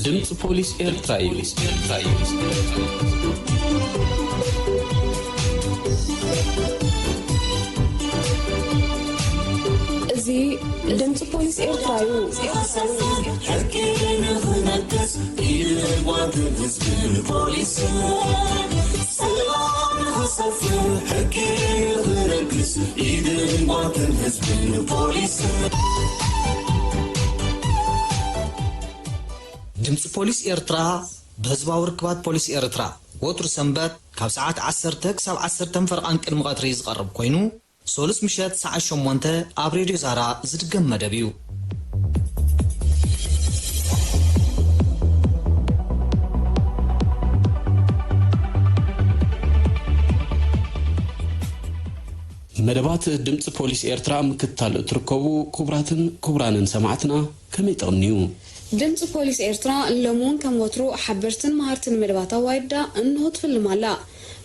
ድምፂ ፖሊስ ኤርትራ እዩ። እዚ ድምፂ ፖሊስ ኤርትራ እዩ። ሕጊ ንኽነግስ ኢድን ጓንትን ህዝብን ፖሊስን ሰላም ንኽሰፍን ሕጊ ንኽነግስ ኢድን ጓንትን ህዝብን ፖሊስን። ድምፂ ፖሊስ ኤርትራ ብህዝባዊ ርክባት ፖሊስ ኤርትራ ወትሩ ሰንበት ካብ ሰዓት ዓሰርተ ክሳብ ዓሰርተ ፈርቓን ቅድሚ ቀትሪ ዝቐርብ ኮይኑ፣ ሶሉስ ምሸት ሰዓት ሸሞንተ ኣብ ሬድዮ ዛራ ዝድገም መደብ እዩ። መደባት ድምፂ ፖሊስ ኤርትራ ምክትታል እትርከቡ ክቡራትን ክቡራንን ሰማዕትና፣ ከመይ ጠቕምንዩ? ድምፂ ፖሊስ ኤርትራ ሎም እውን ከም ወትሩ ሓበርትን መሃርትን መደባት ኣዋይዳ እንሆ ትፍልም ኣላ።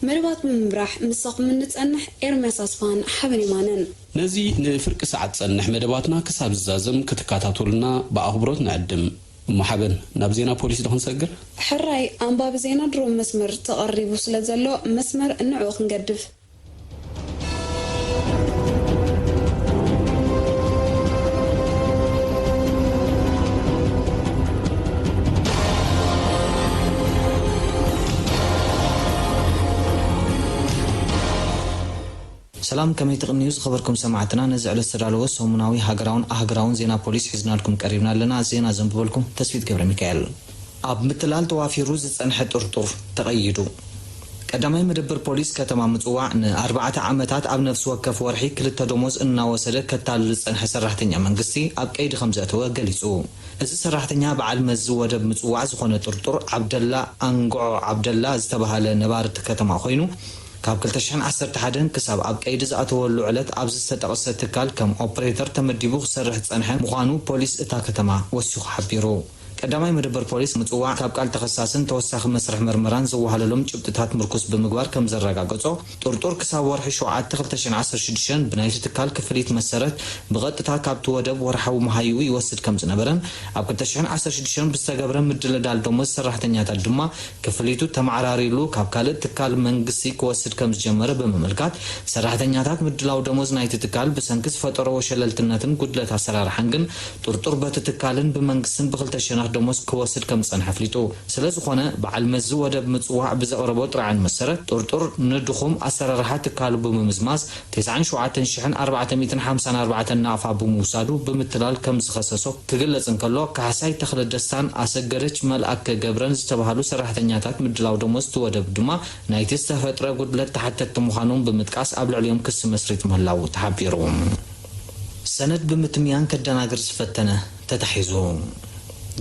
መደባት ብምምራሕ ምሳኹም እንፀንሕ ኤርምያስ ኣስፋን ሓበን የማነን። ነዚ ንፍርቂ ሰዓት ዝጸንሕ መደባትና ክሳብ ዝዛዘም ክትከታተሉና ብኣኽብሮት ንዕድም። እሞ ሓበን፣ ናብ ዜና ፖሊስ ዶ ክንሰግር? ሕራይ፣ ኣንባቢ ዜና ድሮ መስመር ተቐሪቡ ስለ ዘሎ መስመር ንዕኡ ክንገድፍ። ሰላም፣ ከመይ ትቕንዩ ዝኸበርኩም ሰማዕትና? ነዚ ዕለት ዝተዳለወ ሰሙናዊ ሃገራውን ኣህግራውን ዜና ፖሊስ ሒዝናልኩም ቀሪብና ኣለና። ዜና ዘንብበልኩም ተስፊት ገብረ ሚካኤል። ኣብ ምትላል ተዋፊሩ ዝጸንሐ ጥርጡር ተቐይዱ። ቀዳማይ መደበር ፖሊስ ከተማ ምጽዋዕ ንኣርባዕተ ዓመታት ኣብ ነፍሲ ወከፍ ወርሒ ክልተ ደሞዝ እናወሰደ ከታልል ዝጸንሐ ሰራሕተኛ መንግስቲ ኣብ ቀይዲ ከም ዘእተወ ገሊጹ። እዚ ሰራሕተኛ በዓል መዚ ወደብ ምጽዋዕ ዝኾነ ጥርጡር ዓብደላ ኣንግዖ ዓብደላ ዝተባህለ ነባሪ እቲ ከተማ ኮይኑ፣ ካብ ክልተ ሽሕን ዓሰርተ ሓደን ክሳብ ኣብ ቀይዲ ዝኣተወሉ ዕለት ኣብዚ ዝተጠቕሰ ትካል ከም ኦፕሬተር ተመዲቡ ክሰርሕ ዝጸንሐ ምዃኑ ፖሊስ እታ ከተማ ወሲኹ ሓቢሩ። ቀዳማይ መደበር ፖሊስ ምጽዋዕ ካብ ቃል ተኸሳስን ተወሳኺ መስርሕ መርመራን ዘወሃለሎም ጭብጥታት ምርኩስ ብምግባር ከም ዘረጋገጾ፣ ጥርጡር ክሳብ ወርሒ ሸውዓተ ክልተ ሽሕን ዓሰርተ ሽዱሽተን ብናይቲ ትካል ክፍሊት መሰረት ብቐጥታ ካብቲ ወደብ ወርሓዊ መሃይኡ ይወስድ ከም ዝነበረን ኣብ ክልተ ሽሕን ዓሰርተ ሽዱሽተን ብዝተገብረ ምድልዳል ደሞዝ ሰራሕተኛታት ድማ ክፍሊቱ ተመዓራሪሉ ካብ ካልእ ትካል መንግስቲ ክወስድ ከም ዝጀመረ ብምምልካት፣ ሰራሕተኛታት ምድላው ደሞዝ ናይቲ ትካል ብሰንኪ ዝፈጠሮ ወሸለልትነትን ጉድለት ኣሰራርሓን ግን ጥርጡር በቲ ትካልን ብመንግስትን ብክልተ ሸነኽ ደሞዝ ክወስድ ከም ዝጸንሐ ኣፍሊጡ። ስለ ዝኾነ በዓል መዚ ወደብ ምጽዋዕ ብዘቕረቦ ጥርዓን መሰረት ጥርጡር ንድኹም ኣሰራርሓ ትካሉ ብምምዝማዝ ተስዓን ሸውዓተን ሽሕን ኣርባዕተ ሚእትን ሓምሳን ኣርባዕተን ናቕፋ ብምውሳዱ ብምትላል ከም ዝኸሰሶ ክግለጽ እንከሎ፣ ካሕሳይ ተኽለ ደስታን ኣሰገደች መልኣከ ገብረን ዝተባህሉ ሰራሕተኛታት ምድላው ደሞዝ እቲ ወደብ ድማ ናይቲ ዝተፈጥረ ጉድለት ተሓተትቲ ምዃኖም ብምጥቃስ ኣብ ልዕሊኦም ክሲ መስሪቱ ምህላዉ ተሓቢሩ። ሰነድ ብምትምያን ከደናግር ዝፈተነ ተታሒዙ።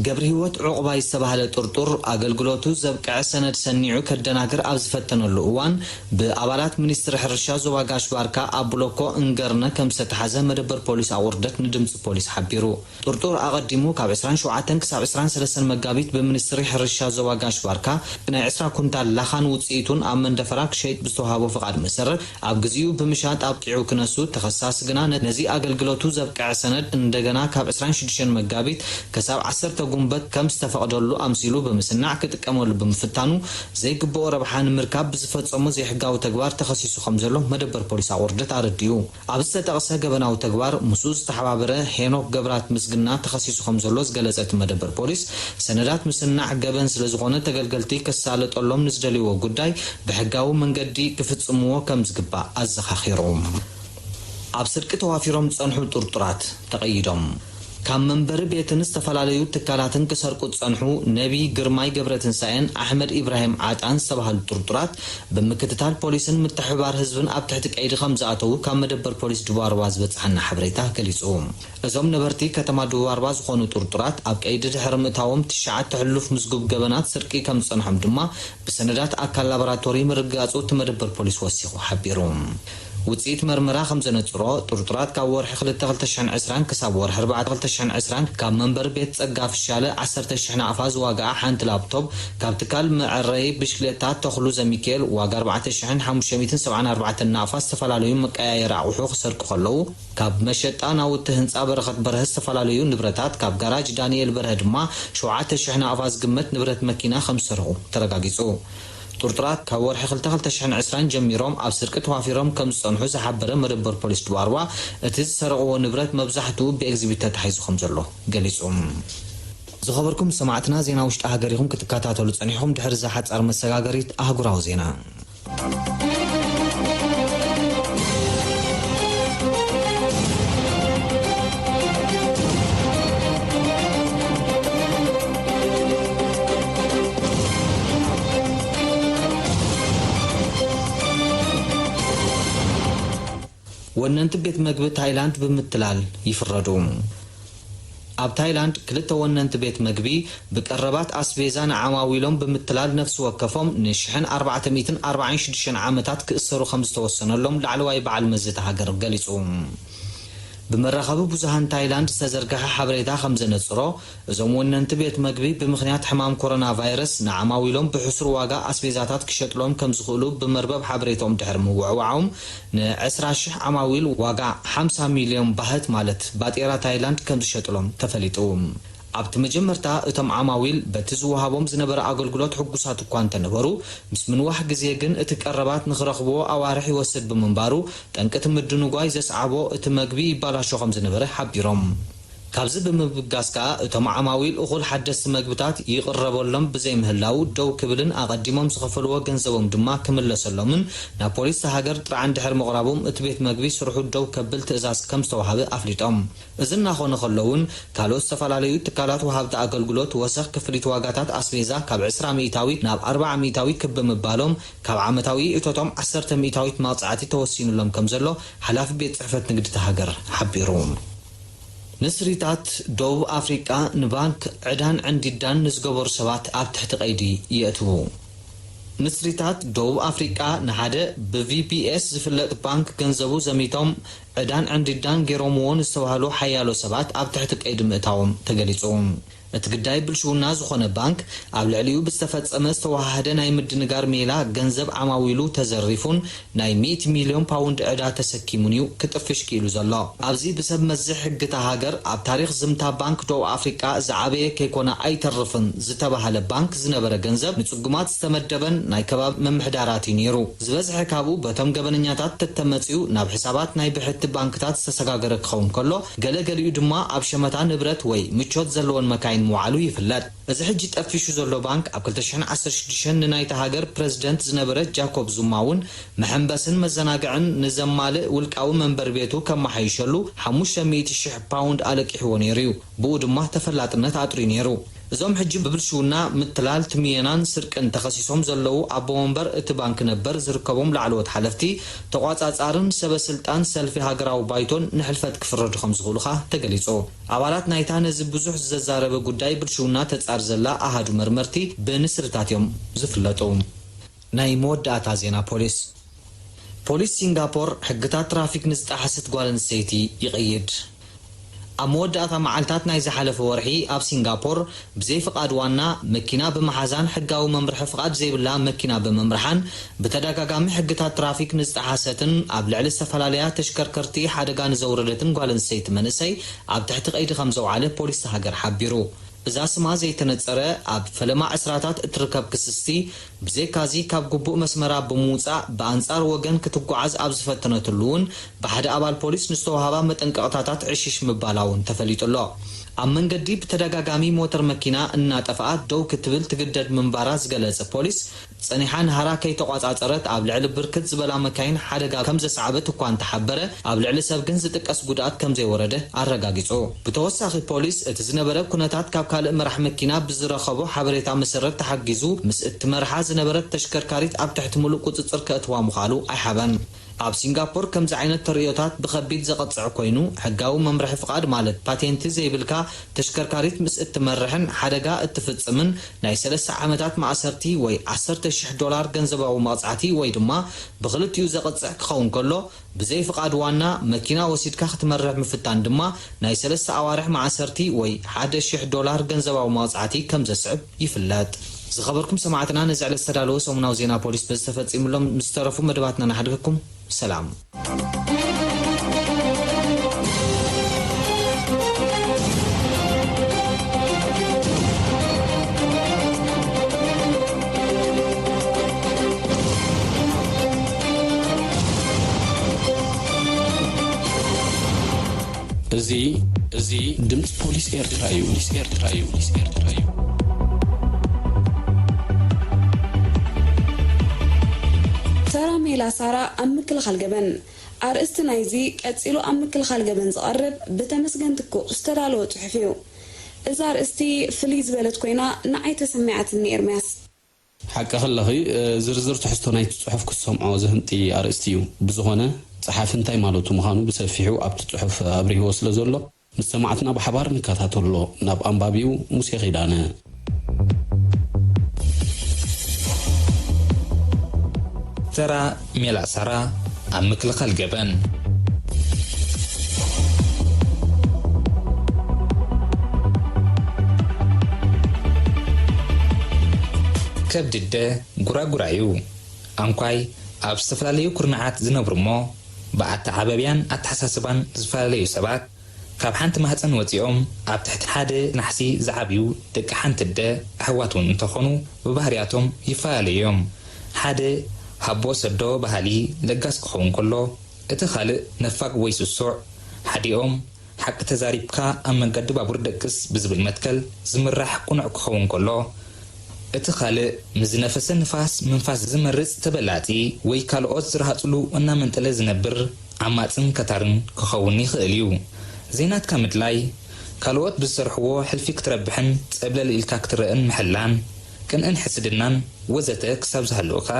ገብረሂወት ዑቕባይ ዝተባህለ ጥርጡር ኣገልግሎቱ ዘብቅዐ ሰነድ ሰኒዑ ከደናግር ኣብ ዝፈተነሉ እዋን ብኣባላት ሚኒስትሪ ሕርሻ ዞባ ጋሽ ባርካ ኣብ ብሎኮ እንገርነ ከም ዝተታሓዘ መደበር ፖሊስ ኣቑርደት ንድምፂ ፖሊስ ሓቢሩ። ጥርጡር ኣቐዲሙ ካብ ዕስራን ሸውዓተን ክሳብ ዕስራን ሰለስተን መጋቢት ብሚኒስትሪ ሕርሻ ዞባ ጋሽ ባርካ ናይ ዕስራ ኩንታል ላኻን ውፅኢቱን ኣብ መንደፈራ ክሸይጥ ብዝተዋሃቦ ፍቓድ መሰረት ኣብ ግዚኡ ብምሻጥ ኣብቂዑ ክነሱ፣ ተኸሳሲ ግና ነዚ ኣገልግሎቱ ዘብቅዐ ሰነድ እንደገና ካብ ዕስራን ሽዱሽተን መጋቢት ክሳብ ዓሰርተ ጉንበት ከም ዝተፈቕደሉ ኣምሲሉ ብምስናዕ ክጥቀመሉ ብምፍታኑ ዘይግብኦ ረብሓ ንምርካብ ብዝፈፀሞ ዘይሕጋዊ ተግባር ተኸሲሱ ከም ዘሎ መደበር ፖሊስ ኣቑርደት ኣረዲኡ። ኣብ ዝተጠቕሰ ገበናዊ ተግባር ምስኡ ዝተሓባበረ ሄኖክ ገብራት ምስግና ተኸሲሱ ከም ዘሎ ዝገለጸ እቲ መደበር ፖሊስ፣ ሰነዳት ምስናዕ ገበን ስለ ዝኾነ ተገልገልቲ ክሳለጠሎም ንዝደልይዎ ጉዳይ ብሕጋዊ መንገዲ ክፍጽምዎ ከም ዝግባእ ኣዘኻኺሩ። ኣብ ስርቂ ተዋፊሮም ዝጸንሑ ጥርጡራት ተቐይዶም። ካብ መንበሪ ቤትን ዝተፈላለዩ ትካላትን ክሰርቁ ዝጸንሑ ነቢ ግርማይ ገብረትንሳኤን ኣሕመድ ኢብራሂም ዓጣን ዝተባህሉ ጥርጡራት ብምክትታል ፖሊስን ምትሕብባር ህዝብን ኣብ ትሕቲ ቀይዲ ከም ዝኣተዉ ካብ መደበር ፖሊስ ድባርባ ዝበጽሓና ሓበሬታ ገሊጹ። እዞም ነበርቲ ከተማ ድባርባ ዝኾኑ ጥርጡራት ኣብ ቀይዲ ድሕሪ ምእታዎም ትሽዓተ ሕሉፍ ምዝጉብ ገበናት ስርቂ ከም ዝጸንሖም ድማ ብሰነዳት ኣካል ላቦራቶሪ ምርግጋጹ እቲ መደበር ፖሊስ ወሲኹ ሓቢሩ። ውጽኢት መርመራ ከም ዘነጽሮ፣ ጥርጡራት ካብ ወርሒ ክልተ ክልተ ሽሕን ዕስራን ክሳብ ወርሒ ኣርባዕተ ክልተ ሽሕን ዕስራን ካብ መንበሪ ቤት ጸጋ ፍሻለ ዓሰርተ ሽሕ ናቕፋ ዝዋግኣ ሓንቲ ላፕቶፕ፣ ካብ ትካል መዐረዪ ብሽክሌታ ተኽሉ ዘሚካኤል ዋጋ ኣርባዕተ ሽሕን ሓሙሽተ ሚእትን ሰብዓን ኣርባዕተን ናቕፋ ዝተፈላለዩ መቀያየሪ ኣቑሑ ክሰርቁ ከለዉ፣ ካብ መሸጣ ናውቲ ህንጻ በረኸት በርሀ ዝተፈላለዩ ንብረታት፣ ካብ ጋራጅ ዳንኤል በርሀ ድማ ሸውዓተ ሽሕ ናቕፋ ዝግመት ንብረት መኪና ከም ዝሰርቑ ተረጋጊጹ። ጥርጡራት ካብ ወርሒ ክልተ ክልተ ሽሕን ዕስራን ጀሚሮም ኣብ ስርቂ ተዋፊሮም ከም ዝጸንሑ ዝሓበረ መደበር ፖሊስ ድባርዋ፣ እቲ ዝሰረቕዎ ንብረት መብዛሕትኡ ብኤግዚቢት ተታሒዙ ከም ዘሎ ገሊጹ። ዝኸበርኩም ሰማዕትና፣ ዜና ውሽጢ ሃገር ኢኹም ክትከታተሉ ጸኒሕኹም። ድሕሪ እዛ ሓጻር መሰጋገሪት ኣህጉራዊ ዜና። ወነንቲ ቤት መግቢ ታይላንድ ብምትላል ይፍረዱ። ኣብ ታይላንድ ክልተ ወነንቲ ቤት መግቢ ብቀረባት ኣስቤዛ ንዓማዊሎም ብምትላል ነፍሲ ወከፎም ንሽሕን ኣርባዕተ ሚእትን ኣርባዓን ሽዱሽተን ዓመታት ክእሰሩ ከም ዝተወሰነሎም ላዕለዋይ በዓል መዚ እታ ሃገር ገሊጹ። ብመራኸቢ ብዙሃን ታይላንድ ዝተዘርግሐ ሓበሬታ ከም ዘነጽሮ፣ እዞም ወነንቲ ቤት መግቢ ብምኽንያት ሕማም ኮሮና ቫይረስ ንዓማዊሎም ብሕሱር ዋጋ ኣስቤዛታት ክሸጥሎም ከም ዝኽእሉ ብመርበብ ሓበሬታኦም ድሕሪ ምውዕዋዖም፣ ንዕስራ ሽሕ ዓማዊል ዋጋ ሓምሳ ሚልዮን ባህት፣ ማለት ባጤራ ታይላንድ፣ ከም ዝሸጥሎም ተፈሊጡ። ኣብቲ መጀመርታ እቶም ዓማዊል በቲ ዝወሃቦም ዝነበረ ኣገልግሎት ሕጉሳት እኳ እንተነበሩ፣ ምስ ምንዋሕ ግዜ ግን እቲ ቀረባት ንኽረኽብዎ ኣዋርሕ ይወስድ ብምንባሩ፣ ጠንቂ እቲ ምድንጓይ ዘስዓቦ እቲ መግቢ ይባላሾ ከም ዝነበረ ሓቢሮም። ካብዚ ብምብጋስ ከኣ እቶም ዓማዊል እኹል ሓደስቲ መግብታት ይቕረበሎም ብዘይምህላው ደው ክብልን ኣቐዲሞም ዝኸፈልዎ ገንዘቦም ድማ ክምለሰሎምን ናብ ፖሊስ እታ ሃገር ጥርዓን ድሕሪ ምቕራቦም እቲ ቤት መግቢ ስርሑ ደው ከብል ትእዛዝ ከም ዝተዋሃበ ኣፍሊጦም። እዚ እናኾነ ከሎ እውን ካልኦት ዝተፈላለዩ ትካላት ወሃብቲ ኣገልግሎት ወሰኽ ክፍሊት ዋጋታት ኣስቤዛ ካብ ዕስራ ሚእታዊት ናብ ኣርብዓ ሚእታዊት ክብ ብምባሎም ካብ ዓመታዊ እቶቶም ዓሰርተ ሚእታዊት መቕጻዕቲ ተወሲኑሎም ከም ዘሎ ሓላፊ ቤት ጽሕፈት ንግዲ እታ ሃገር ሓቢሩ። ንስሪታት ደቡብ ኣፍሪቃ ንባንክ ዕዳን ዕንዲዳን ንዝገበሩ ሰባት ኣብ ትሕቲ ቀይዲ የእትዉ። ንስሪታት ደቡብ ኣፍሪቃ ንሓደ ብቪፒኤስ ዝፍለጥ ባንክ ገንዘቡ ዘሚቶም ዕዳን ዕንዲዳን ገይሮምዎ ንዝተባህሉ ሓያሎ ሰባት ኣብ ትሕቲ ቀይዲ ምእታዎም ተገሊጹ። እቲ ግዳይ ብልሽውና ዝኾነ ባንክ ኣብ ልዕሊኡ ብዝተፈጸመ ዝተወሃሃደ ናይ ምድንጋር ሜላ ገንዘብ ዓማዊሉ ተዘሪፉን ናይ ሚእቲ ሚልዮን ፓውንድ ዕዳ ተሰኪሙን እዩ ክጥፍሽ ክኢሉ ዘሎ። ኣብዚ ብሰብ መዚ ሕጊ እታ ሃገር ኣብ ታሪኽ ዝምታ ባንክ ደቡብ ኣፍሪቃ ዝዓበየ ከይኮነ ኣይተርፍን ዝተባህለ ባንክ ዝነበረ ገንዘብ ንጽጉማት ዝተመደበን ናይ ከባቢ ምምሕዳራት እዩ ነይሩ። ዝበዝሐ ካብኡ በቶም ገበነኛታት ተተመጺኡ ናብ ሕሳባት ናይ ብሕቲ ባንክታት ዝተሰጋገረ ክኸውን ከሎ፣ ገለ ገሊኡ ድማ ኣብ ሸመታ ንብረት ወይ ምቾት ዘለወን መካይን ምውዓሉ ይፍለጥ። እዚ ሕጂ ጠፊሹ ዘሎ ባንክ ኣብ ክልተ ሽሕን ዓሰርተ ሽዱሽተን ንናይታ ሃገር ፕረዚደንት ዝነበረ ጃኮብ ዙማ እውን መሐንበስን መዘናግዕን ንዘማልእ ውልቃዊ መንበሪ ቤቱ ከመሓይሸሉ ሓሙሽተ ሚእቲ ሽሕ ፓውንድ ኣለቂሕዎ ነይሩ እዩ። ብኡ ድማ ተፈላጥነት ኣጥርዩ ነይሩ። እዞም ሕጂ ብብልሽውና፣ ምትላል፣ ትምየናን ስርቅን ተኸሲሶም ዘለዉ ኣቦ መንበር እቲ ባንክ ነበር ዝርከቦም ላዕለዎት ሓለፍቲ፣ ተቋጻጻርን ሰበ ስልጣን ሰልፊ ሃገራዊ ባይቶን ንሕልፈት ክፍረዱ ከም ዝኽእሉ ኸኣ ተገሊጹ። ኣባላት ናይታ ነዚ ብዙሕ ዘዛረበ ጉዳይ ብልሽውና ተጻር ዘላ ኣሃዱ መርመርቲ ብንስርታት እዮም ዝፍለጡ። ናይ መወዳእታ ዜና ፖሊስ። ፖሊስ ሲንጋፖር ሕግታት ትራፊክ ንዝጠሓሰት ጓል ኣንስተይቲ ይቕይድ። ኣብ መወዳእታ መዓልታት ናይ ዝሓለፈ ወርሒ ኣብ ሲንጋፖር ብዘይ ፍቓድ ዋና፣ መኪና ብምሓዛን ሕጋዊ መምርሒ ፍቓድ ዘይብላ መኪና ብምምርሓን ብተደጋጋሚ ሕግታት ትራፊክ ንዝጠሓሰትን ኣብ ልዕሊ ዝተፈላለያ ተሽከርከርቲ ሓደጋ ንዘውረደትን ጓል ኣንስተይቲ መንእሰይ ኣብ ትሕቲ ቀይዲ ከም ዘውዓለ ፖሊስ እታ ሃገር ሓቢሩ። እዛ ስማ ዘይተነጸረ ኣብ ፈለማ ዕስራታት እትርከብ ክስስቲ፣ ብዘይካዚ ካብ ግቡእ መስመራ ብምውጻእ ብኣንጻር ወገን ክትጓዓዝ ኣብ ዝፈተነትሉ እውን ብሓደ ኣባል ፖሊስ ንዝተዋህባ መጠንቀቕታታት ዕሽሽ ምባላ እውን ተፈሊጡ ኣሎ። ኣብ መንገዲ ብተደጋጋሚ ሞተር መኪና እናጠፍኣት ደው ክትብል ትግደድ ምንባራ ዝገለጸ ፖሊስ፣ ጸኒሓ ንሃራ ከይተቋጻጸረት ኣብ ልዕሊ ብርክት ዝበላ መካይን ሓደጋ ከም ዘስዓበት እኳ እንተሓበረ፣ ኣብ ልዕሊ ሰብ ግን ዝጥቀስ ጉድኣት ከም ዘይወረደ ኣረጋጊጹ። ብተወሳኺ ፖሊስ እቲ ዝነበረ ኩነታት ካብ ካልእ መራሕ መኪና ብዝረኸቦ ሓበሬታ መሰረት ተሓጊዙ ምስ እትመርሓ ዝነበረት ተሽከርካሪት ኣብ ትሕቲ ምሉእ ቁጽጽር ከእትዋ ምኽኣሉ ኣይሓበን። ኣብ ሲንጋፖር ከምዚ ዓይነት ተርእዮታት ብኸቢድ ዘቐጽዕ ኮይኑ፣ ሕጋዊ መምርሒ ፍቓድ ማለት ፓቴንቲ ዘይብልካ ተሽከርካሪት ምስ እትመርሕን ሓደጋ እትፍጽምን ናይ ሰለስተ ዓመታት ማእሰርቲ ወይ ዓሰርተ ሽሕ ዶላር ገንዘባዊ መቕጻዕቲ ወይ ድማ ብኽልቲኡ ዘቐጽዕ ክኸውን ከሎ፣ ብዘይ ፍቓድ ዋና መኪና ወሲድካ ክትመርሕ ምፍታን ድማ ናይ ሰለስተ ኣዋርሕ ማእሰርቲ ወይ ሓደ ሽሕ ዶላር ገንዘባዊ መቕጻዕቲ ከም ዘስዕብ ይፍለጥ። ዝኸበርኩም ሰማዕትና፣ ነዚ ዕለት ዝተዳለወ ሰሙናዊ ዜና ፖሊስ በዚ ተፈጺሙ ኣሎ። ምስ ዝተረፉ መደባትና ንሓድገኩም። ሰላም። እዚ፣ እዚ ድምጺ ፖሊስ ኤርትራ እዩ። ፖሊስ ኤርትራ እዩ። ፖሊስ ኤርትራ እዩ። ተራ ሜላ ሳራ ኣብ ምክልኻል ገበን። ኣርእስቲ ናይዚ ቀጺሉ ኣብ ምክልኻል ገበን ዝቐርብ ብተመስገን ትኩእ ዝተዳለወ ጽሑፍ እዩ። እዛ ኣርእስቲ ፍልይ ዝበለት ኮይና ንዓይ ተሰሚዓትኒ ኤርምያስ። ሓቂ ከለኺ፣ እ፣ ዝርዝር ትሕዝቶ ናይቲ ጽሑፍ ክትሰምዖ ዘህንጢ ኣርእስቲ እዩ። ብዝኾነ፣ ጸሓፊ እንታይ ማለቱ ምዃኑ ብሰፊሑ ኣብቲ ጽሑፍ ኣብሪህዎ ስለ ዘሎ፣ ምስ ሰማዕትና ብሓባር ንከታተሎ። ናብ ኣንባቢኡ ሙሴ ኪዳነ። ተራ ሜላ ሳራ ኣብ ምክልኻል ገበን። ከብዲ ኣደ ጉራጉራ እዩ። ኣንኳይ ኣብ ዝተፈላለዩ ኩርናዓት ዝነብሩ እሞ ብኣተዓባብያን ኣተሓሳስባን ዝፈላለዩ ሰባት፣ ካብ ሓንቲ ማህፀን ወፂኦም ኣብ ትሕቲ ሓደ ናሕሲ ዝዓብዩ ደቂ ሓንቲ ኣደ ኣሕዋት እውን እንተኾኑ፣ ብባህርያቶም ይፈላለዩ እዮም። ሓደ ሃቦ ሰዶ በሃሊ ለጋስ ክኸውን ከሎ፣ እቲ ካልእ ነፋግ ወይ ስሱዕ፣ ሓዲኦም ሓቂ ተዛሪብካ ኣብ መገዲ ባቡር ደቅስ ብዝብል መትከል ዝምራሕ ቅኑዕ ክኸውን ከሎ፣ እቲ ካልእ ምስ ዝነፈሰ ንፋስ ምንፋስ ዝመርጽ ተበላጺ ወይ ካልኦት ዝረሃጽሉ እናመንጠለ ዝነብር ዓማጽን ከታርን ክኸውን ይኽእል እዩ። ዘይናትካ ምድላይ፣ ካልኦት ብዝሰርሕዎ ሕልፊ ክትረብሕን ጸብለል ኢልካ ክትረእን ምሕላን፣ ቅንእን ሕስድናን ወዘተ ክሳብ ዝሃልኡ ከኣ፣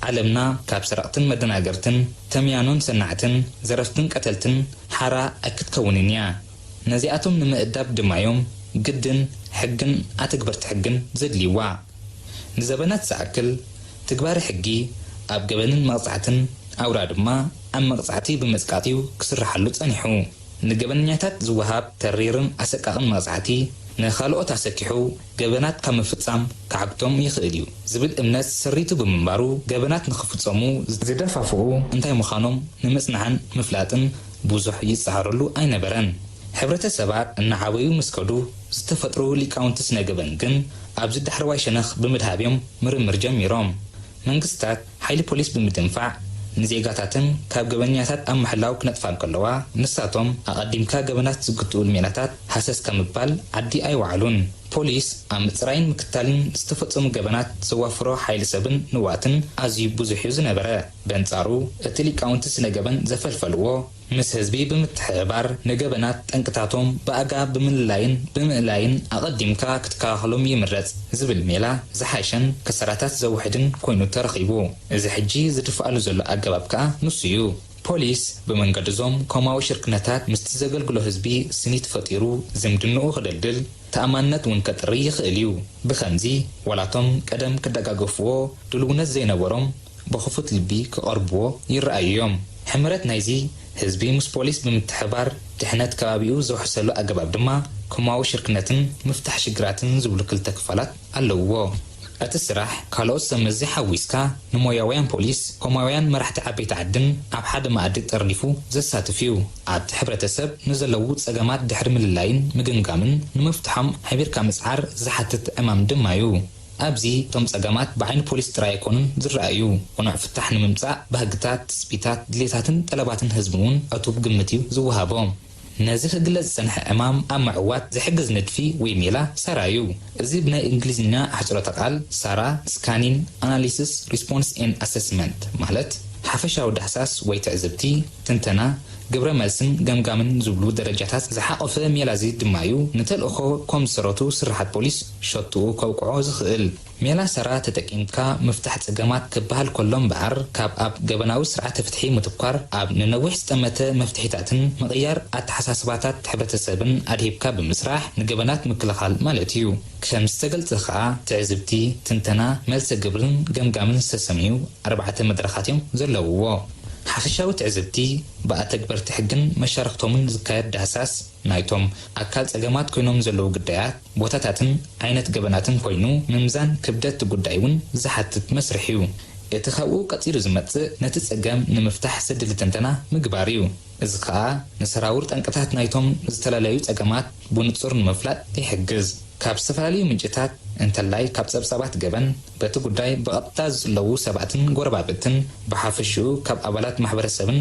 ዓለምና ካብ ሰረቕትን መደናገርትን፣ ተምያኖን ሰናዕትን፣ ዘረፍትን ቀተልትን ሓራ ኣይክትከውንን እያ። ነዚኣቶም ንምእዳብ ድማ'ዮም ግድን ሕግን ኣተግበርቲ ሕግን ዘድልይዋ። ንዘበናት ዝኣክል፣ ትግባረ ሕጊ ኣብ ገበንን መቕጻዕትን፣ ኣውራ ድማ ኣብ መቕጻዕቲ ብምጽቃጥ'ዩ ክስርሓሉ ጸኒሑ። ንገበነኛታት ዝወሃብ ተሪርን ኣሰቃቕን መቕጻዕቲ፣ ንኻልኦት ኣሰኪሑ ገበናት ካብ ምፍጻም ክዓግቶም ይኽእል እዩ ዝብል እምነት ሰሪቱ ብምንባሩ፣ ገበናት ንኽፍጸሙ ዝደፋፍኡ እንታይ ምዃኖም ንምጽናዕን ምፍላጥን ብዙሕ ይጸዓረሉ ኣይነበረን። ሕብረተሰባት እናዓበዩ ምስ ከዱ፣ ዝተፈጥሩ ሊቃውንቲ ስነ ገበን ግን ኣብዚ ዳሕረዋይ ሸነኽ ብምድሃብ እዮም ምርምር ጀሚሮም። መንግስታት ሓይሊ ፖሊስ ብምድንፋዕ ንዜጋታተን ካብ ገበነኛታት ኣብ ምሕላው ክነጥፋ እንከለዋ፣ ንሳቶም ኣቐዲምካ ገበናት ዝግትኡሉ ሜላታት ሃሰስ ካብ ምባል ዓዲ ኣይወዓሉን። ፖሊስ ኣብ ምጽራይን ምክታልን ዝተፈጸሙ ገበናት ዘዋፍሮ ሓይሊ ሰብን ንዋትን ኣዝዩ ብዙሕ እዩ ዝነበረ። በንጻሩ፣ እቲ ሊቃውንቲ ስነ ገበን ዘፈልፈልዎ፣ ምስ ህዝቢ ብምትሕብባር ንገበናት ጠንቅታቶም ብኣጋ ብምልላይን ብምእላይን ኣቐዲምካ ክትከላኸሎም ይምረጽ ዝብል ሜላ ዝሓሸን ከሳራታት ዘውሕድን ኮይኑ ተረኺቡ። እዚ ሕጂ ዝድፋኣሉ ዘሎ ኣገባብ ከኣ ንሱ እዩ። ፖሊስ ብመንገዲ እዞም ኮማዊ ሽርክነታት ምስቲ ዘገልግሎ ህዝቢ ስኒት ፈጢሩ ዝምድንኡ ክደልድል፣ ተኣማንነት እውን ከጥሪ ይኽእል እዩ። ብኸምዚ፣ ዋላቶም ቀደም ክደጋገፍዎ ድልውነት ዘይነበሮም፣ ብኽፉት ልቢ ክቐርብዎ ይረኣዩ እዮም። ሕመረት ናይዚ፣ ህዝቢ ምስ ፖሊስ ብምትሕብባር ድሕነት ከባቢኡ ዘውሕሰሉ ኣገባብ ድማ፣ ኮማዊ ሽርክነትን ምፍታሕ ሽግራትን ዝብሉ ክልተ ክፋላት ኣለውዎ። እቲ ስራሕ፣ ካልኦት ሰብ መዚ ሓዊስካ፣ ንሞያውያን ፖሊስ፣ ኮማውያን መራሕቲ ዓበይቲ ዓድን ኣብ ሓደ መኣዲ ጠርኒፉ ዘሳትፍ እዩ። ኣብቲ ሕብረተሰብ ንዘለዉ ጸገማት ድሕሪ ምልላይን ምግምጋምን፣ ንምፍትሖም ሓቢርካ ምጽዓር ዝሓትት ዕማም ድማ እዩ። ኣብዚ፣ እቶም ጸገማት ብዓይኒ ፖሊስ ጥራይ ኣይኮኑን ዝረኣዩ። ቅኑዕ ፍታሕ ንምምጻእ፣ ባህግታት፣ ትጽቢታት፣ ድሌታትን ጠለባትን ህዝቢ እውን ዕቱብ ግምት እዩ ዝወሃቦ። ነዚ ክግለጽ ዝጸንሐ ዕማም ኣብ ምዕዋት ዝሕግዝ ንድፊ ወይ ሜላ ሳራ እዩ። እዚ ብናይ እንግሊዝኛ ኣሕጽሮተ ቃል ሳራ፣ ስካኒን፣ ኣናሊሲስ፣ ሪስፖንስ ኤንድ ኣሰስመንት፣ ማለት ሓፈሻዊ ዳህሳስ ወይ ትዕዝብቲ፣ ትንተና፣ ግብረ መልስን ገምጋምን ዝብሉ ደረጃታት ዝሓቖፈ ሜላ እዚ ድማ እዩ ንተልእኾ ኮም ዝሰረቱ ስርሓት ፖሊስ ሸትኡ ከብቅዖ ዝኽእል። ሜላ ሰራ ተጠቂምካ ምፍታሕ ጸገማት ክበሃል ከሎ እምበኣር፣ ካብ ኣብ ገበናዊ ስርዓተ ፍትሒ ምትኳር ኣብ ንነዊሕ ዝጠመተ መፍትሒታትን ምቕያር ኣተሓሳስባታት ሕብረተሰብን ኣድሂብካ ብምስራሕ ንገበናት ምክልኻል ማለት እዩ። ከም ዝተገልጸ ከኣ ትዕዝብቲ፣ ትንተና፣ መልሰ ግብርን ገምጋምን ዝተሰምዩ ኣርባዕተ መድረኻት እዮም ዘለውዎ። ሓፈሻዊ ትዕዝብቲ ብኣተግበርቲ ሕግን መሻርኽቶምን ዝካየድ ዳህሳስ ናይቶም ኣካል ጸገማት ኮይኖም ዘለዉ ግዳያት፣ ቦታታትን ዓይነት ገበናትን ኮይኑ፣ ምምዛን ክብደት እቲ ጉዳይ እውን ዝሓትት መስርሕ እዩ። እቲ ካብኡ ቀጺሉ ዝመጽእ ነቲ ጸገም ንምፍታሕ ዘድሊ ትንተና ምግባር እዩ። እዚ ከኣ ንሰራውር ጠንቅታት ናይቶም ዝተፈላለዩ ጸገማት ብንጹር ንምፍላጥ ይሕግዝ። ካብ ዝተፈላለዩ ምንጭታት፣ እንተላይ ካብ ጸብጻባት ገበን፣ በቲ ጉዳይ ብቐጥታ ዝጽለዉ ሰባትን ጎረባብትን፣ ብሓፈሽኡ ካብ ኣባላት ማሕበረሰብን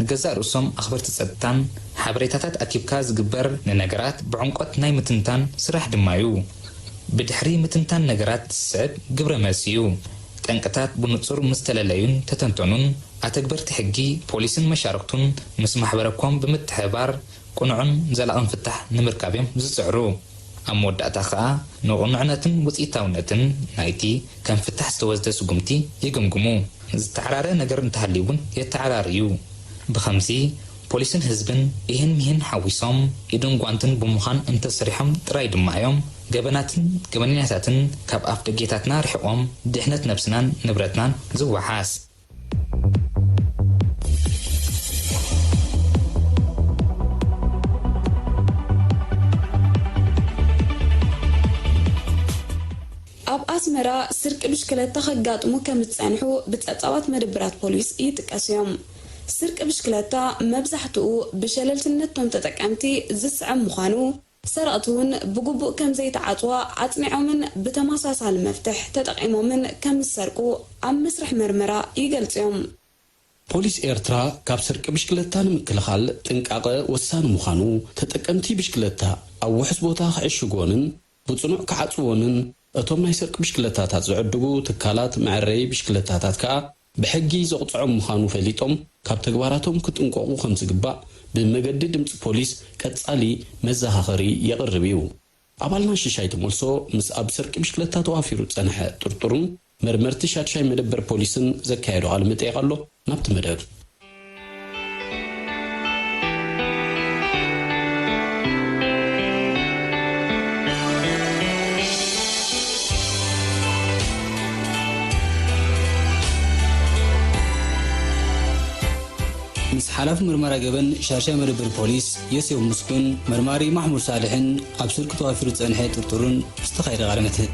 ንገዛእ ርእሶም ኣኽበርቲ ጸጥታን ሓበሬታታት ኣኪብካ ዝግበር ንነገራት ብዕምቆት ናይ ምትንታን ስራሕ ድማ እዩ። ብድሕሪ ምትንታን ነገራት ዝስዕብ ግብረ መልሲ እዩ። ጠንቅታት ብንጹር ምስ ተለለዩን ተተንተኑን፣ ኣተግበርቲ ሕጊ፣ ፖሊስን መሻርኽቱን ምስ ማሕበረ ኮም ብምትሕብባር ቅኑዕን ዘላቕን ፍታሕ ንምርካብ እዮም ዝጽዕሩ። ኣብ መወዳእታ ከኣ ንቕኑዕነትን ውጽኢታውነትን ናይቲ ከም ፍታሕ ዝተወስደ ስጉምቲ ይግምግሙ። ዝተዓራረ ነገር እንተሃልዩ እውን የተዓራርዩ። ብኸምዚ፣ ፖሊስን ህዝብን ኢህን ሚህን ሓዊሶም ኢድን ጓንትን ብምዃን እንተሰሪሖም ጥራይ ድማ እዮም ገበናትን ገበነኛታትን ካብ ኣፍ ደጌታትና ርሒቖም ድሕነት ነብስናን ንብረትናን ዝወሓስ። ኣብ ኣስመራ ስርቂ ብሽክለታ ከጋጥሙ ከም ዝጸንሑ ብጸብጻባት መደብራት ፖሊስ ይጥቀሱ እዮም። ስርቂ ብሽክለታ መብዛሕትኡ ብሸለልትነቶም ተጠቀምቲ ዝስዕብ ምዃኑ፣ ሰረቕቲ እውን ብግቡእ ከም ዘይተዓጽዋ ኣጽኒዖምን ብተመሳሳሊ መፍትሕ ተጠቒሞምን ከም ዝሰርቁ ኣብ መስርሕ መርመራ ይገልጹ እዮም። ፖሊስ ኤርትራ ካብ ስርቂ ብሽክለታ ንምክልኻል ጥንቃቐ ወሳኒ ምዃኑ፣ ተጠቀምቲ ብሽክለታ ኣብ ውሑስ ቦታ ክዕሽግዎንን ብጽኑዕ ክዓጽዎንን፣ እቶም ናይ ስርቂ ብሽክለታታት ዝዕድጉ ትካላት መዐረዪ ብሽክለታታት ከኣ ብሕጊ ዘቕጽዖም ምዃኑ ፈሊጦም፣ ካብ ተግባራቶም ክጥንቀቑ ከም ዝግባእ ብመገዲ ድምጺ ፖሊስ ቀጻሊ መዘኻኸሪ የቕርብ እዩ። ኣባልና ሽሻይ ተመልሶ ምስ ኣብ ስርቂ ብሽክለታ ተዋፊሩ ዝጸንሐ ጥርጡርን መርመርቲ ሻድሻይ መደበር ፖሊስን ዘካየዶ ቃለ መጠይቕ ኣሎ። ናብቲ መደብ። ምስ ሓላፊ ምርመራ ገበን ሻድሻይ መደበር ፖሊስ ዮሴፍ ምስኩን፣ መርማሪ ማሕሙድ ሳልሕን ኣብ ስርቂ ተዋፊሩ ዝጸንሐ ጥርጡርን ዝተኻየደ ቃለ መሕትት።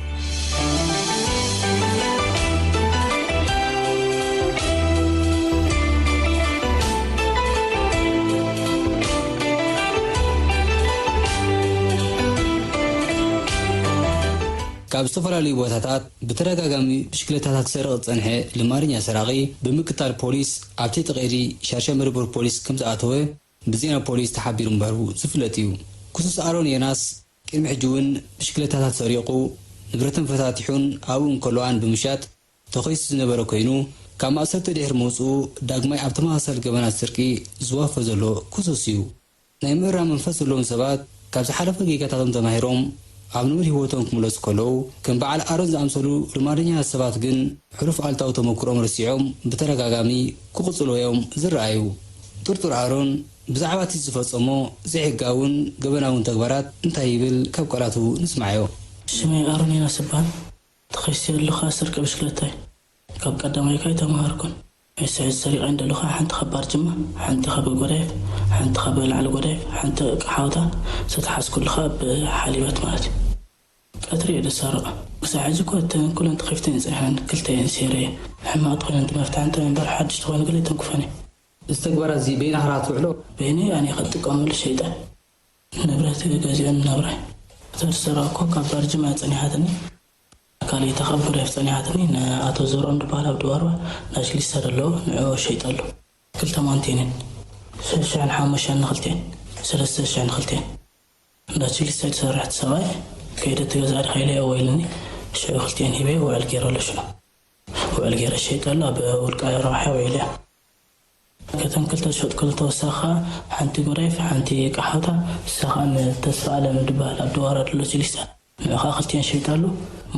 ካብ ዝተፈላለዩ ቦታታት ብተደጋጋሚ ብሽክለታታት ክሰርቕ ዝጸንሐ ልማድኛ ሰራቒ ብምክታል ፖሊስ ኣብ ትሕቲ ቀይዲ ሻድሻይ መደበር ፖሊስ ከም ዝኣተወ ብዜና ፖሊስ ተሓቢሩ ምንባሩ ዝፍለጥ እዩ። ክሱስ ኣሮን ዮናስ ቅድሚ ሕጂ እውን ብሽክለታታት ሰሪቑ ንብረተን ፈታቲሑን ኣብኡ እንከለዋን ብምሻጥ ተኸሲሱ ዝነበረ ኮይኑ፣ ካብ ማእሰርቲ ድሕሪ ምውጽኡ ዳግማይ ኣብ ተመሳሳሊ ገበናት ስርቂ ዝዋፈ ዘሎ ክሱስ እዩ። ናይ ምእራም መንፈስ ዘለዎም ሰባት ካብ ዝሓለፈ ጌጋታቶም ተማሂሮም ኣብ ንቡር ህይወቶም ክምለሱ ከለዉ፣ ከም በዓል ኣሮን ዝኣምሰሉ ልማደኛታት ሰባት ግን ሕሉፍ ኣሉታዊ ተመክሮኦም ረሲዖም ብተደጋጋሚ ክቕጽልዎ እዮም ዝረኣዩ። ጥርጡር ኣሮን ብዛዕባ እቲ ዝፈጸሞ ዘይሕጋውን ገበናውን ተግባራት እንታይ ይብል? ካብ ቃላቱ ንስማዓዮ። ሽመይ ኣሮን ዮናስ እበሃል። ተኸሲሰ ዘለኹ ስርቂ ብሽክለታ እዩ። ካብ ቀዳማይ እኳ ኣይተምሃርኩን። ሕዚ ሕዚ ሰሪቐ እንደለኹ ሓንቲ ካብ ባርጅማ፣ ሓንቲ ካብ ጎዳይፍ፣ ሓንቲ ካብ ላዕሊ ጎዳይፍ፣ ሓንቲ ካብ ሓውታ ዝተሓዝኩሉ ካብ ሓሊበት ማለት እዩ። ቀትሪ እየ ዝሰርቕ። ክሳዕ ሕዚ እኮ እተን ኩለን ተኸፊተን እየን ጸኒሐን፣ ክልተ እየን ሴረ እየ። ሕማቕ ተኾይነን ትመፍትሐን እምበር ሓድሽ ተኾይኑ ገለ ኣይተንክፈን እየ። እዚ ተግባራት እዚ በይንኻ ዲኻ ትውዕሎ? በይነይ ኣነ እየ ክጥቀመሉ ሸይጠ። ንብረት ገዚኦን ናብራይ። እታ ዝሰረቕኩ ካብ ባርጅማ እያ ጸኒሓትኒ። ካልኣይታ ካብ ጎዳይፍ ጸኒሓትኒ ንኣቶ ዘርኦም ዝበሃል ኣብ ድባርባ እንዳ ችሊስታ ዘሎ ንዕኡ ሸይጠሉ። ክልተ ማንቴንን ሽሕን ሓሙሽተን ንኽልቴን፣ ሰለስተ ሽሕ ንኽልቴን። እንዳ ችሊስታ ዝሰርሕ እቲ ሰብኣይ ከይደ ትገዝኣ ዲኻ ኢለ እወ ኢሉኒ። ሽዑ ክልቲኤን ሂበ ውዕል ገይረሉ ሽዑ። ውዕል ገይረ ሸይጠሉ ኣብ ውልቃዊ ረብሓ ውዒለ። ከተን ክልተ ዝሸጥኩሉ ተወሳኺ ሓንቲ ጎዳይፍ፣ ሓንቲ ቃሓውታ፣ ንሳ ከዓ ንተስፋ ኣለም ዝበሃል ኣብ ድዋራ ድሎ ጅሊሳ። ንዕኻ ክልቲኤን ሸይጣሉ።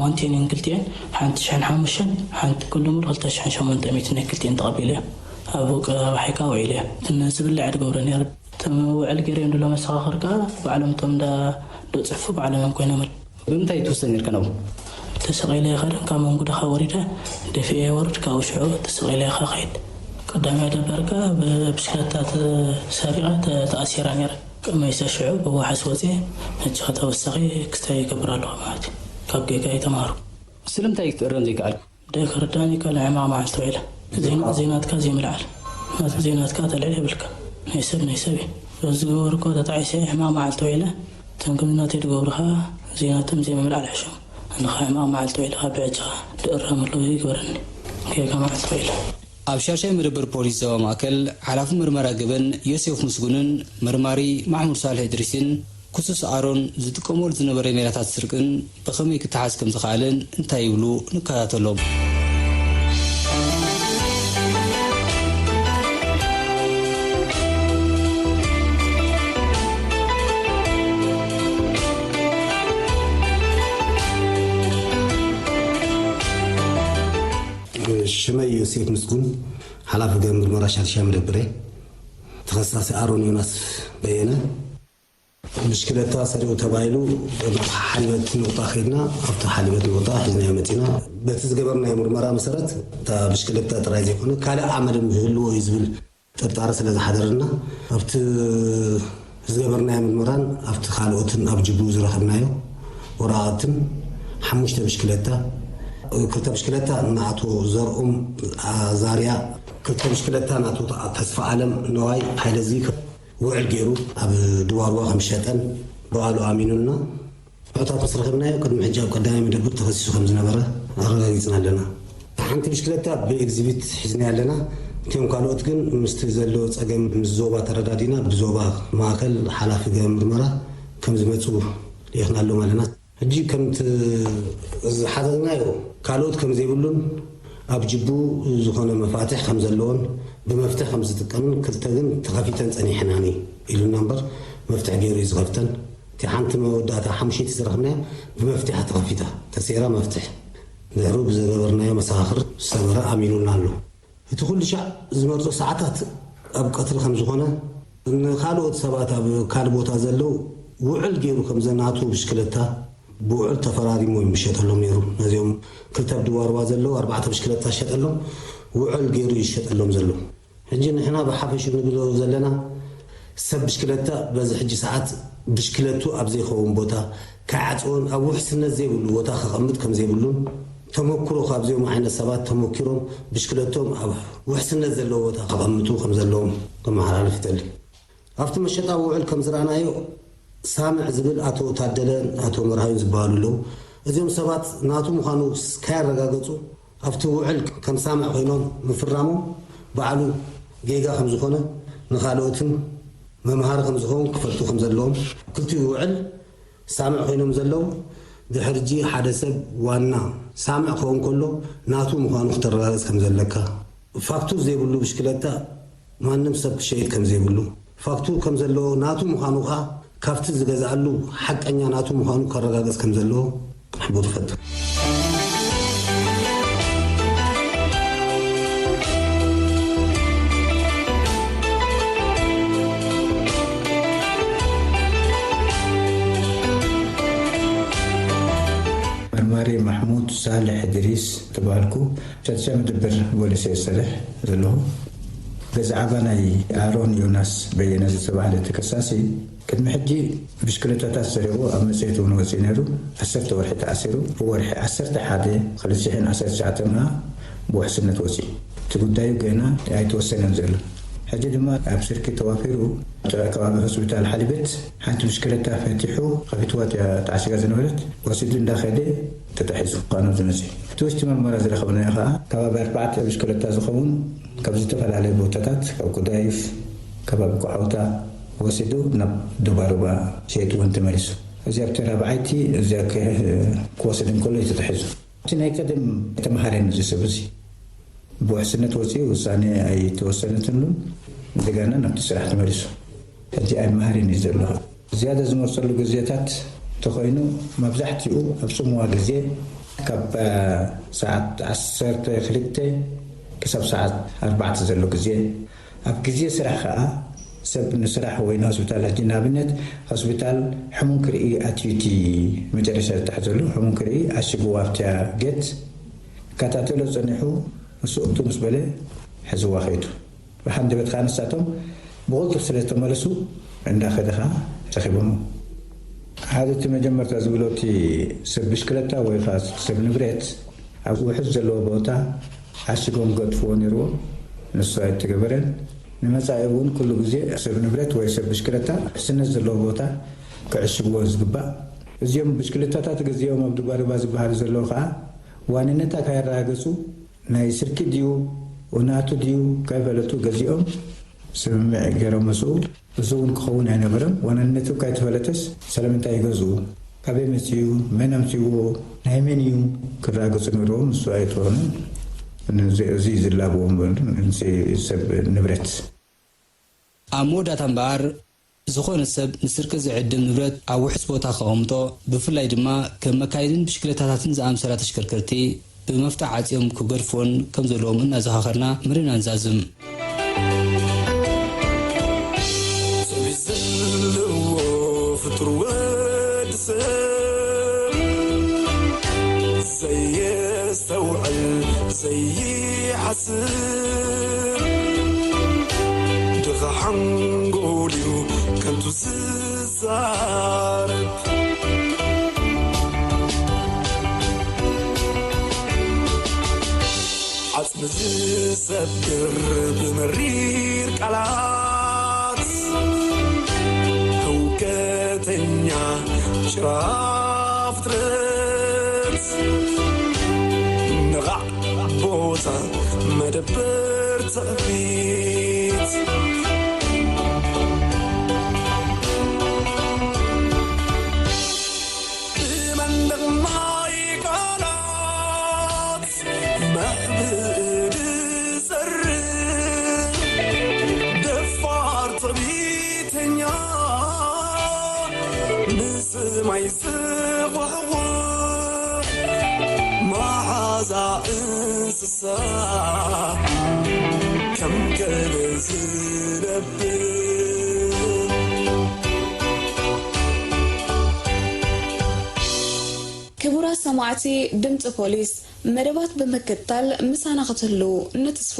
ማንቴኒን ክልቲኤን ሓንቲ ሽሕን ሓሙሽተን፣ ሓንቲ ኩሉ ሙሉ ክልተ ሽሕን ሸሞንተ ሚእትን ናይ ክልቲኤን ተቐቢለ እየ። ኣብ ውቅ ረባሒካ ውዒለ እየ። እትን ዝብላዕ ድገብረ ነይረ። እቶም ውዕል ገይረዮም ድሎ መሰኻኽር ከዓ ባዕሎም እቶም እንዳ ዶ ጽሕፉ ባዕሎም እዮም ኮይኖም። ብምንታይ ትውሰን ነርካ ናብኡ? ተሰቒለ ይኸደን ካብ መንጉዳኻ ወሪደ ደፊኤ ወርድ ካብኡ ሽዑ ተሰቒለ ኢኻ ኸይድ። ቀዳማይ ደበር ከዓ ብብሽክለታ ተሰሪቐ ተ-፣ ተኣሲራ ነይረ። ቅድመይ ሽዑ ብዋሕስ ወፅየ፣ ሕጂ ከተወሳኺ ክስታይ ይገብር ኣለኹ ማለት እዩ። ካብ ጌጋ ይተምሃሩ። ስለምንታይ ክትእረም ዘይከኣልኩ? ደይ ክርዳን ይከኣል ሕማቕ መዓልቲ ውዒለ። ዜና-፣ ዜናትካ ዘይምልዓል። ናት-፣ ዜናትካ ተልዕል የብልካ። ናይ ሰብ ናይ ሰብ እዩ። በዚ ዝገበርኮ ተጣዒሰ ሕማቕ መዓልቲ ውዒለ። እቶም ከምዚ ናተይ ዝገብሩኻ ዜናቶም ዘይምምልዓል ሕሾም። ኣነ ኸዓ ሕማቕ መዓልቲ ውዒለ ካብ ብዕጃኻ ድእረም ኣለዉ ይግበረኒ። ጌጋ መዓልቲ ውዒለ። ኣብ ሻሻይ መደበር ፖሊስ ዞባ ማእከል ሓላፊ ምርመራ ገበን ዮሴፍ ምስጉንን መርማሪ ማሕሙድ ሳልሕ እድሪስን ክሱስ ኣሮን ዝጥቀመሉ ዝነበረ ሜላታት ስርቅን ብኸመይ ክተሓዝ ከም ዝኸኣለን እንታይ ይብሉ ንከታተሎም። ሽመይ ዮሴፍ ምስጉን፣ ሓላፊ ገበን ምርመራ ሻድሻይ መደብር እየ። ተኸሳሲ ኣሮን ዮናስ በየነ። ብሽክለታ ሰሪቑ ተባሂሉ ናብ ሓሊበት ንቑጣ ከይድና፣ ኣብቲ ሓሊበት ንቑጣ ሒዝናዮ መፂና። በቲ ዝገበርናዮ ምርመራ መሰረት፣ እታ ብሽክለታ ጥራይ ዘይኮነ፣ ካልእ ዓመል ምህልዎ እዩ ዝብል ጥርጣረ ስለ ዝሓደረና፣ ኣብቲ ዝገበርናዮ ምርመራን ኣብቲ ካልኦትን ኣብ ጅቡ ዝረኸብናዮ ወረቓቕትን፣ ሓሙሽተ ብሽክለታ፣ ክልተ ብሽክለታ ንኣቶ ዘርኦም ኣዛርያ፣ ክልተ ብሽክለታ ንኣቶ ተስፋ ኣለም ነዋይ ሓይለዚ ውዕል ገይሩ ኣብ ድዋርዋ ከም ዝሸጠን ብቓሉ ኣሚኑና። ብዕታት ምስ ረኸብናዮ፣ ቅድሚ ሕጂ ኣብ ቀዳማይ መደብር ተኸሲሱ ከም ዝነበረ ኣረጋጊጽና ኣለና። ሓንቲ ብሽክለታ ብኤግዚቢት ሒዝናያ ኣለና። እቲኦም ካልኦት ግን ምስቲ ዘሎ ጸገም ምስ ዞባ ተረዳዲና፣ ብዞባ ማእከል ሓላፊ ገበን ምርመራ ከም ዝመጹ ልኢኽናሎም ኣለና። ሕጂ ከምቲ ዝሓተትናዮ፣ ካልኦት ከም ዘይብሉን ኣብ ጅቡ ዝኾነ መፋትሕ ከም ዘለዎን ብመፍትሕ ከም ዝጥቀምን፣ ክልተ ግን ተኸፊተን ጸኒሐናኒ ኢሉና እምበር፣ መፍትሕ ገይሩ እዩ ዝኸፍተን። እቲ ሓንቲ መወዳእታ ሓሙሽይቲ ዝረኽብናያ ብመፍትሕ ተኸፊታ፣ ተሰይራ መፍትሕ። ድሕሩ ብዝገበርናዮ መሰኻኽር ዝሰበረ ኣሚኑና ኣሎ። እቲ ኩሉ ሻዕ ዝመርጾ ሰዓታት ኣብ ቀትሪ ከም ዝኾነ፣ ንኻልኦት ሰባት ኣብ ካልእ ቦታ ዘለዉ ውዕል ገይሩ ከም ዘናቱ ብሽክለታ ብውዕል ተፈራሪሙ እዩ ዝሸጠሎም ነይሩ። ነዚኦም ክልተ ኣብ ድዋርዋ ዘለዉ ኣርባዕተ ብሽክለታ ዝሸጠሎም ውዕል ገይሩ እዩ ዝሸጠሎም ዘሎ። ሕጂ ንሕና ብሓፈሽ ንብሎ ዘለና፣ ሰብ ብሽክለታ በዚ ሕጂ ሰዓት ብሽክለቱ ኣብ ዘይኸውን ቦታ ክዓጽዎን ኣብ ውሕስነት ዘይብሉ ቦታ ከቐምጥ ከም ዘይብሉን፣ ተመክሮ ካብዚኦም ዓይነት ሰባት ተመኪሮም ብሽክለቶም ኣብ ውሕስነት ዘለዎ ቦታ ከቐምጡ ከም ዘለዎም ከመሓላልፍ ይደሊ። ኣብቲ መሸጣ ውዕል ከም ዝረኣናዮ፣ ሳምዕ ዝብል ኣቶ ታደለን ኣቶ መርሃዩን ዝበሃሉ ኣለዉ። እዚኦም ሰባት ናቱ ምዃኑ ከያረጋገጹ፣ ኣብቲ ውዕል ከም ሳምዕ ኮይኖም ምፍራሞም ባዕሉ ጌጋ ከም ዝኾነ፣ ንኻልኦትን መምሃሪ ከም ዝኸውን ክፈልጡ ከም ዘለዎም። ክልቲኡ ውዕል ሳምዕ ኮይኖም ዘለዉ፣ ድሕሪ ሕጂ ሓደ ሰብ ዋና ሳምዕ ክኸውን ከሎ ናቱ ምዃኑ ክተረጋግጽ ከም ዘለካ፣ ፋክቱር ዘይብሉ ብሽክለታ ማንም ሰብ ክሸይጥ ከም ዘይብሉ፣ ፋክቱር ከም ዘለዎ ናቱ ምዃኑ ከኣ ካብቲ ዝገዝኣሉ ሓቀኛ ናቱ ምዃኑ ከረጋግጽ ከም ዘለዎ ክሕብር እፈቱ። መርማሪ ማሕሙድ ሳልሕ እድሪስ ተባህልኩ። ሸድሻይ መደበር ፖሊስ እየ ዝሰርሕ ዘለኹ። ገዛ ዓባ ናይ ኣሮን ዮናስ በየነ ዝተባህለ ተከሳሲ፣ ቅድሚ ሕጂ ብሽክለታታት ሰሪቑ ኣብ መጽሔት እውን ወጺኡ ነይሩ። ዓሰርተ ወርሒ ተኣሲሩ፣ ብወርሒ ዓሰርተ ሓደ ክልተ ሽሕን ዓሰርተ ትሽዓተን ከኣ ብውሕስነት ወጺኡ። እቲ ጉዳዩ ገና ኣይተወሰነን ዘሎ። ሕጂ ድማ ኣብ ስርቂ ተዋፊሩ፣ ኣብ ከባቢ ሆስፒታል ሓሊበት ሓንቲ ብሽክለታ ፈቲሑ፣ ከፊትዋ እያ ተዓሲጋ ዝነበረት፣ ወሲዱ እንዳኸደ ተታሒዙ፣ ኳኑ ዝመጽእ። እቲ ውሽጢ መርመራ ዝረኸብናዮ ከኣ፣ ከባቢ ኣርባዕተ ብሽክለታ ዝኸውን ካብ ዝተፈላለየ ቦታታት፣ ካብ ጉዳይፍ፣ ከባቢ ኳዕውታ ወሲዱ ናብ ዱባሩባ ሸይጥወን ተመሊሱ። እዚ ኣብቲ ራብዓይቲ እዚኣ ከ-፣ ክወስድ እንከሎ እዩ ተታሒዙ። እቲ ናይ ቀደም ተምሃራይ እዚ ሰብ እዚ ብውሕስነት ወፂኡ ውሳነ ኣይተወሰነትሉን። እንደገና ናብቲ ስራሕ ተመሊሱ። ሕጂ ኣይመሃርን እዩ ዘሎ። ዝያዳ ዝመርፀሉ ግዜታት እንተኾይኑ፣ መብዛሕትኡ ኣብ ጽምዋ ግዜ ካብ ሰዓት ዓሰርተ ክልተ ክሳብ ሰዓት ኣርባዕተ ዘሎ ግዜ። ኣብ ግዜ ስራሕ ከኣ ሰብ ንስራሕ ወይ ንሆስፒታል፣ ሕጂ ንኣብነት ሆስፒታል ሕሙም ክርኢ ኣትዩ፣ እቲ መጨረሻ ዝተሓዘሉ ሕሙም ክርኢ ዓሽግዎ ኣብታ ጌት፣ ይከታተሎ ጸኒሑ፣ ንሱ እቱ ምስ በለ ሕዝዋ ከይዱ። ብሓንደበት ከኣ ንሳቶም ብቕልጡፍ ስለ ዝተመለሱ፣ እንዳኸደ ከኣ ረኺቦሞ። ሓደ እቲ መጀመርታ ዝብሎ፣ እቲ ሰብ ብሽክለታ ወይ ከኣ ሰብ ንብረት ኣብ ውሑስ ዘለዎ ቦታ ዓሽጎም ገጥፍዎ ነይርዎ። ንሱ ኣይተገበረን። ንመጻኢ እውን ኩሉ ግዜ ሰብ ንብረት ወይ ሰብ ብሽክለታ ውሕስነት ዘለዎ ቦታ ክዕሽግዎ ዝግባእ። እዚኦም ብሽክለታታት ገዚኦም ኣብ ዱባዱባ ዝበሃሉ ዘለዉ ከኣ ዋንነታ ከየረጋገጹ፣ ናይ ስርቂ ድዩ፣ ናቱ ድዩ ከይፈለጡ ገዚኦም ስምምዕ ገይሮም መስኡ። እዚ እውን ክኸውን ኣይነበረን። ዋንነቱ ከይተፈለጠስ ስለምንታይ ይገዝኡ? ካበይ መጺኡ? መን ኣምጺእዎ? ናይ መን እዩ? ክረጋገጹ ነይርዎም። ንሱ ኣይተኾነን። እዚ፣ እዚ ዝላብዎ እምበር፣ እዚ ሰብ ንብረት። ኣብ መወዳእታ እምበኣር፣ ዝኾነ ሰብ ንስርቂ ዝዕድም ንብረት ኣብ ውሑስ ቦታ ከቐምጦ፣ ብፍላይ ድማ ከም መካይንን ብሽክለታታትን ዝኣመሰላ ተሽከርከርቲ ብመፍትሕ ዓጽዮም ክገድፍወን ከም ዘለዎም እናዘኻኸርና መደብና ንዛዝም። ሰብ ዘለዎ ፍጡር ወዲ ሰብ ዘየስተውዕል ዘይሓስብ ድኻ ሓንጎል እዩ ከንቱ ዝዛረብ። ዓጽሚ ዝሰብር ብመሪር ቃላት፣ ህውከተኛ ጭራ ፍጥረት፣ ንቓዕ ቦታ መደበር ትዕቢት። ብመንደቕ ማይ ቃላት መዕብድ ዘርእ ደፋር ትዕቢተኛ፣ ንስማይ ዝጓሕጉሕ መሓዛ እንስሳ ከም ከልቢ ዝነብር። ክቡራት ሰማዕቲ ድምፂ ፖሊስ፣ መደባት ብምክትታል ምሳና ክትህልዉ ንትስፎ።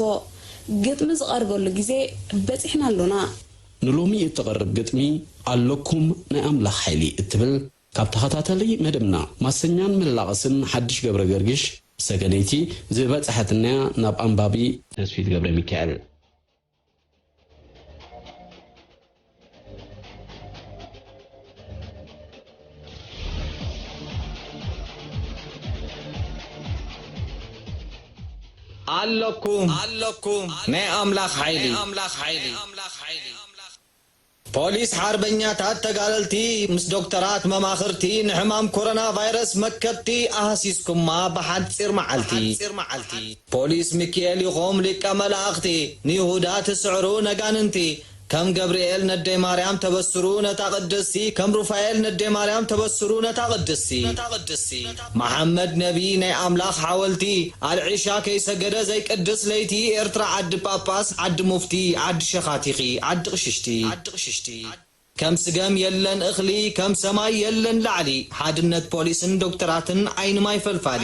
ግጥሚ ዝቐርበሉ ግዜ በጺሕና ኣሎና። ንሎሚ እትቐርብ ግጥሚ ኣለኩም ናይ ኣምላኽ ሓይሊ እትብል ካብ ተኸታታሊ መደብና ማሰኛን መላቐስን ሓድሽ ገብረ ገርግሽ ሰገነይቲ ዝበጽሐትናያ ናብ ኣንባቢ ተስፊት ገብረ ሚካኤል። ኣለኩም፣ ኣለኩም፣ ናይ ኣምላኽ ሓይሊ። ፖሊስ ሓርበኛታት ተጋደልቲ ምስ ዶክተራት መማኽርቲ ንሕማም ኮሮና ቫይረስ መከትቲ ኣህሲስኩማ ብሓጺር መዓልቲ። ፖሊስ ሚኪኤል ኢኹም ሊቀ መላእኽቲ፣ ንይሁዳ ትስዕሩ ነጋንንቲ፣ ከም ገብርኤል ነደይ ማርያም ተበስሩ ነታ ቅድስቲ፣ ከም ሩፋኤል ነደይ ማርያም ተበስሩ ነታ ቅድስቲ። መሓመድ ነቢ ናይ ኣምላኽ ሓወልቲ፣ ኣልዒሻ ከይሰገደ ዘይቅድስ ለይቲ፣ ኤርትራ ዓዲ ጳጳስ፣ ዓዲ ሙፍቲ፣ ዓዲ ሸኻቲኺ፣ ዓዲ ቅሽሽቲ። ከም ስገም የለን እኽሊ፣ ከም ሰማይ የለን ላዕሊ። ሓድነት ፖሊስን ዶክተራትን ዓይኒ ማይ ፈልፋሊ።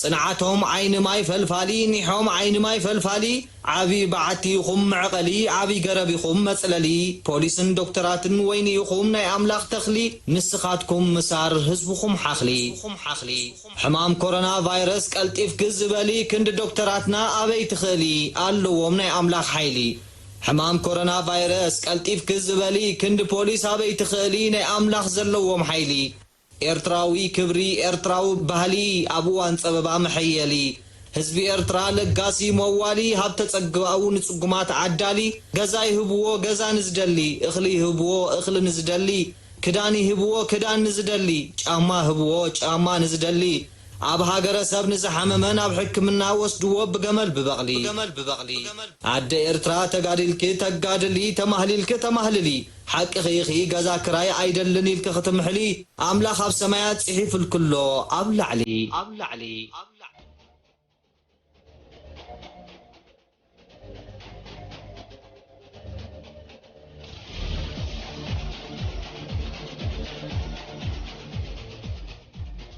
ጽንዓቶም ዓይኒ ማይ ፈልፋሊ፣ ኒሖም ዓይኒ ማይ ፈልፋሊ። ዓቢ በዓቲ ኢኹም መዕቐሊ፣ ዓቢ ገረብ ኢኹም መጽለሊ። ፖሊስን ዶክተራትን ወይኒ ኢኹም ናይ ኣምላኽ ተኽሊ። ንስኻትኩም ምሳር ህዝብኹም ሓኽሊ። ሕማም ኮሮና ቫይረስ ቀልጢፍኪ ዝበሊ ክንዲ ዶክተራትና ኣበይ ትኽእሊ ኣለዎም ናይ ኣምላኽ ሓይሊ። ሕማም ኮሮና ቫይረስ ቀልጢፍኪ ዝበሊ ክንዲ ፖሊስ ኣበይ ትኽእሊ ናይ ኣምላኽ ዘለዎም ሓይሊ። ኤርትራዊ ክብሪ ኤርትራዊ ባህሊ ኣብ እዋን ጸበባ መሐየሊ። ህዝቢ ኤርትራ ለጋሲ መዋሊ ሃብተ ጸጋኡ ንጽጉማት ዓዳሊ። ገዛ ይህብዎ ገዛ ንዝደሊ እኽሊ ይህብዎ እኽሊ ንዝደሊ። ክዳን ይህብዎ ክዳን ንዝደሊ፣ ጫማ ህብዎ ጫማ ንዝደሊ፣ ኣብ ሃገረሰብ ንዝሓመመ ናብ ሕክምና ወስድዎ ብገመል ብበቕሊ። ኣደ ኤርትራ ተጋዲልኪ ተጋድሊ ተማህሊልኪ ተማህልሊ። ሓቅኺ ኢኺ ገዛ ክራይ ኣይደልን ኢልኪ ክትምሕሊ ኣምላኽ ኣብ ሰማያት ጽሒፉልኪ ኣሎ ኣብ ላዕሊ።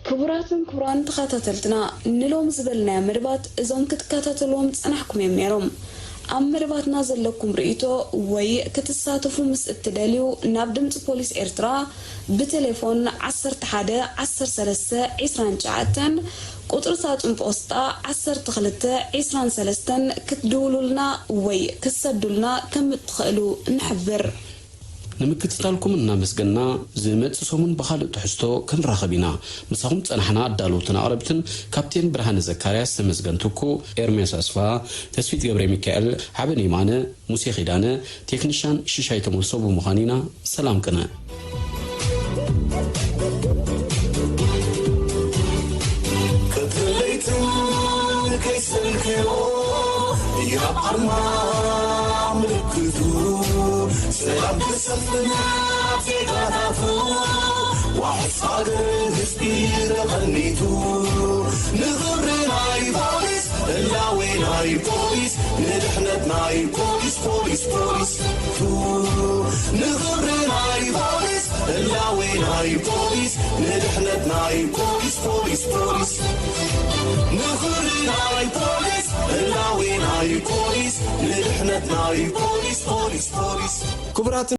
ክቡራትን ክቡራን ተኸታተልትና፣ ንሎሚ ዝበልናዮ መደባት እዞም ክትከታተልዎም ዝጸናሕኩም እዮም ነይሮም። ኣብ መደባትና ዘለኩም ርእይቶ ወይ ክትሳተፉ ምስ እትደልዩ፣ ናብ ድምጺ ፖሊስ ኤርትራ ብቴሌፎን ዓሰርተ ሓደ ዓሰርተ ሰለስተ ዒስራን ትሽዓተን፣ ቁጽሪ ሳጹን ፖስጣ ዓሰርተ ክልተ ዒስራን ሰለስተን ክትድውሉልና ወይ ክትሰዱልና ከም እትኽእሉ ንሕብር። ንምክትታልኩም እናመስገንና፣ ዝመጽእ ሰሙን ብኻልእ ትሕዝቶ ክንራኸብ ኢና። ምሳኹም ዝጸናሕና ኣዳለውትን ኣቕረብትን ካፕቴን ብርሃነ ዘካርያስ፣ ተመስገን ትኩእ፣ ኤርምያስ ኣስፍሃ፣ ተስፊት ገብረሚካኤል፣ ሓበን የማነ፣ ሙሴ ኪዳነ፣ ቴክኒሻን ሽሻይ ተመልሶ ብምዃን ኢና። ሰላም ቅነ። ቀትርን ለይትን ከይሰልክዮ ያብ ኣርማ ምልክቱ ሰላም ክሰፍን ኣብ ዜጋታቱ ዋሕስ ሃገር ህዝቢ ተቐኒቱ ንኽብሪ ናይ ፖሊስ ህላዌ ናይ ፖሊስ ንድሕነት ናይ ፖሊስ ፖሊስ ፖሊስ ቱ ንኽብሪ ናይ ፖሊስ ህላዌ ናይ ፖሊስ ንድሕነት ናይ ፖሊስ ፖሊስ ፖሊስ ንኽብሪ ናይ ፖሊስ ህላዌ ናይ ፖሊስ ንድሕነት ናይ ፖሊስ ፖሊስ ፖሊስ ክቡራትን